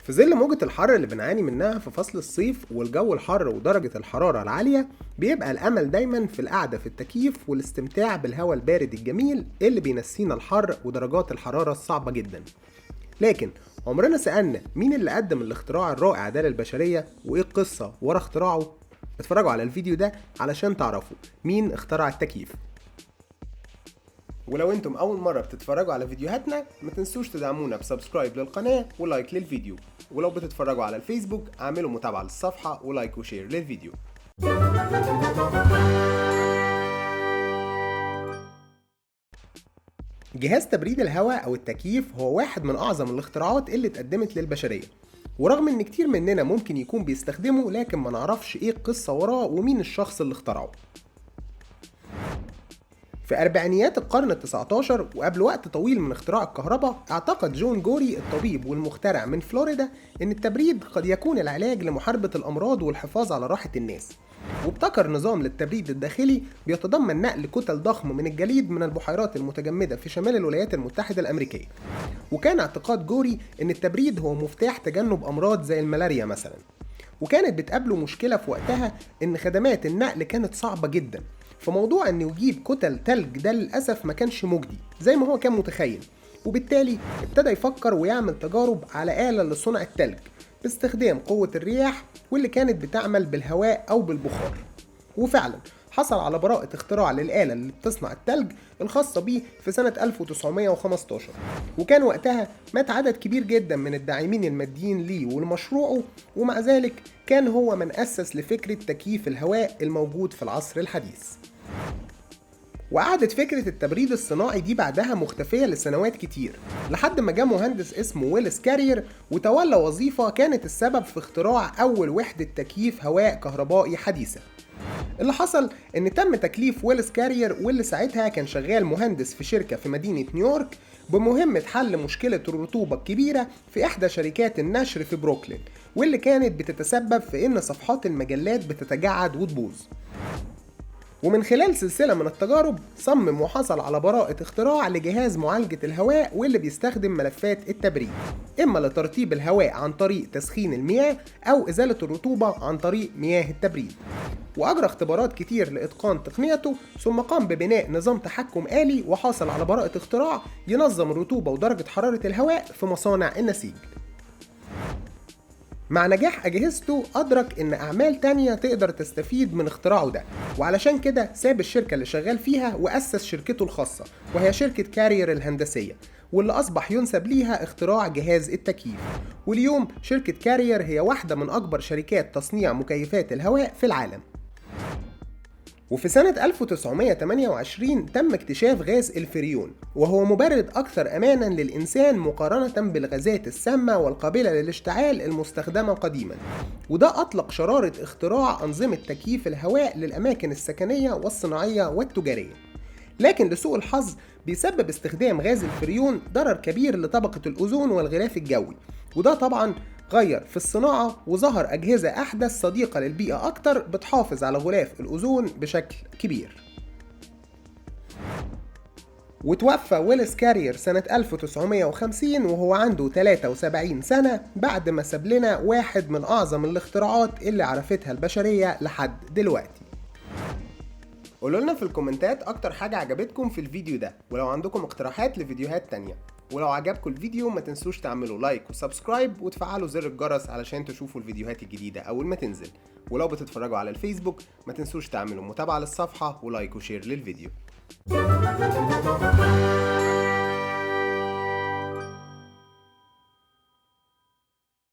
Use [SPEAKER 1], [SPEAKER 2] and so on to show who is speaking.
[SPEAKER 1] في ظل موجة الحر اللي بنعاني منها في فصل الصيف والجو الحر ودرجة الحرارة العالية، بيبقى الأمل دايما في القعدة في التكييف والاستمتاع بالهواء البارد الجميل اللي بينسينا الحر ودرجات الحرارة الصعبة جدا. لكن عمرنا سألنا مين اللي قدم الاختراع الرائع ده للبشرية وإيه القصة ورا اختراعه؟ اتفرجوا على الفيديو ده علشان تعرفوا مين اخترع التكييف. ولو انتم اول مرة بتتفرجوا على فيديوهاتنا ما تنسوش تدعمونا ب subscribe للقناة و like للفيديو، ولو بتتفرجوا على الفيسبوك اعملوا متابعة للصفحة و like و share للفيديو. جهاز تبريد الهواء او التكييف هو واحد من اعظم الاختراعات اللي اتقدمت للبشرية، ورغم ان كتير مننا ممكن يكون بيستخدمه لكن ما نعرفش ايه القصة وراه ومين الشخص اللي اخترعه. في أربعينيات القرن ال19 وقبل وقت طويل من اختراع الكهرباء، اعتقد جون جوري الطبيب والمخترع من فلوريدا ان التبريد قد يكون العلاج لمحاربة الأمراض والحفاظ على راحة الناس، وابتكر نظام للتبريد الداخلي بيتضمن نقل كتل ضخم من الجليد من البحيرات المتجمدة في شمال الولايات المتحدة الأمريكية. وكان اعتقاد جوري ان التبريد هو مفتاح تجنب أمراض زي الملاريا مثلا. وكانت بتقابله مشكلة في وقتها ان خدمات النقل كانت صعبة جدا، فموضوع انه يجيب كتل تلج ده للأسف ما كانش مجدي زي ما هو كان متخيل، وبالتالي ابتدى يفكر ويعمل تجارب على آلة لصنع التلج باستخدام قوة الرياح واللي كانت بتعمل بالهواء أو بالبخار. وفعلا حصل على براءة اختراع للآلة اللي بتصنع التلج الخاصة بيه في سنة 1915، وكان وقتها مات عدد كبير جدا من الداعمين الماديين ليه ولمشروعه، ومع ذلك كان هو من أسس لفكرة تكييف الهواء الموجود في العصر الحديث. وقعدت فكرة التبريد الصناعي دي بعدها مختفية لسنوات كتير، لحد ما جاء مهندس اسمه ويلس كارير وتولى وظيفة كانت السبب في اختراع أول وحدة تكييف هواء كهربائي حديثة. اللي حصل إن تم تكليف ويلس كارير واللي ساعتها كان شغال مهندس في شركة في مدينة نيويورك بمهمة حل مشكلة الرطوبة الكبيرة في إحدى شركات النشر في بروكلين، واللي كانت بتتسبب في إن صفحات المجلات بتتجعد وتبوظ. ومن خلال سلسلة من التجارب صمم وحصل على براءة اختراع لجهاز معالجة الهواء واللي بيستخدم ملفات التبريد، إما لترطيب الهواء عن طريق تسخين المياه أو إزالة الرطوبة عن طريق مياه التبريد. وأجرى اختبارات كتير لإتقان تقنيته، ثم قام ببناء نظام تحكم آلي وحصل على براءة اختراع ينظم الرطوبة ودرجة حرارة الهواء في مصانع النسيج. مع نجاح أجهزته أدرك إن أعمال تانية تقدر تستفيد من اختراعه ده، وعلشان كده ساب الشركة اللي شغال فيها وأسس شركته الخاصة وهي شركة كارير الهندسية، واللي أصبح ينسب ليها اختراع جهاز التكييف. واليوم شركة كارير هي واحدة من أكبر شركات تصنيع مكيفات الهواء في العالم. وفي سنة 1928 تم اكتشاف غاز الفريون، وهو مبرد أكثر أمانا للإنسان مقارنة بالغازات السامة والقابلة للاشتعال المستخدمة قديما، وده أطلق شرارة اختراع أنظمة تكييف الهواء للأماكن السكنية والصناعية والتجارية. لكن لسوء الحظ بيسبب استخدام غاز الفريون ضرر كبير لطبقة الأوزون والغلاف الجوي، وده طبعا غير في الصناعة وظهر أجهزة أحدث صديقة للبيئة أكتر بتحافظ على غلاف الأوزون بشكل كبير. وتوفى ويلس كارير سنة 1950 وهو عنده 73 سنة، بعد ما ساب لنا واحد من أعظم الاختراعات اللي عرفتها البشرية لحد دلوقتي. قولوا لنا في الكومنتات أكتر حاجة عجبتكم في الفيديو ده، ولو عندكم اقتراحات لفيديوهات تانية. ولو عجبكم الفيديو ما تنسوش تعملوا like و subscribe وتفعلوا زر الجرس علشان تشوفوا الفيديوهات الجديدة أول ما تنزل. ولو بتتفرجوا على الفيسبوك ما تنسوش تعملوا متابعة للصفحة و like و share للفيديو.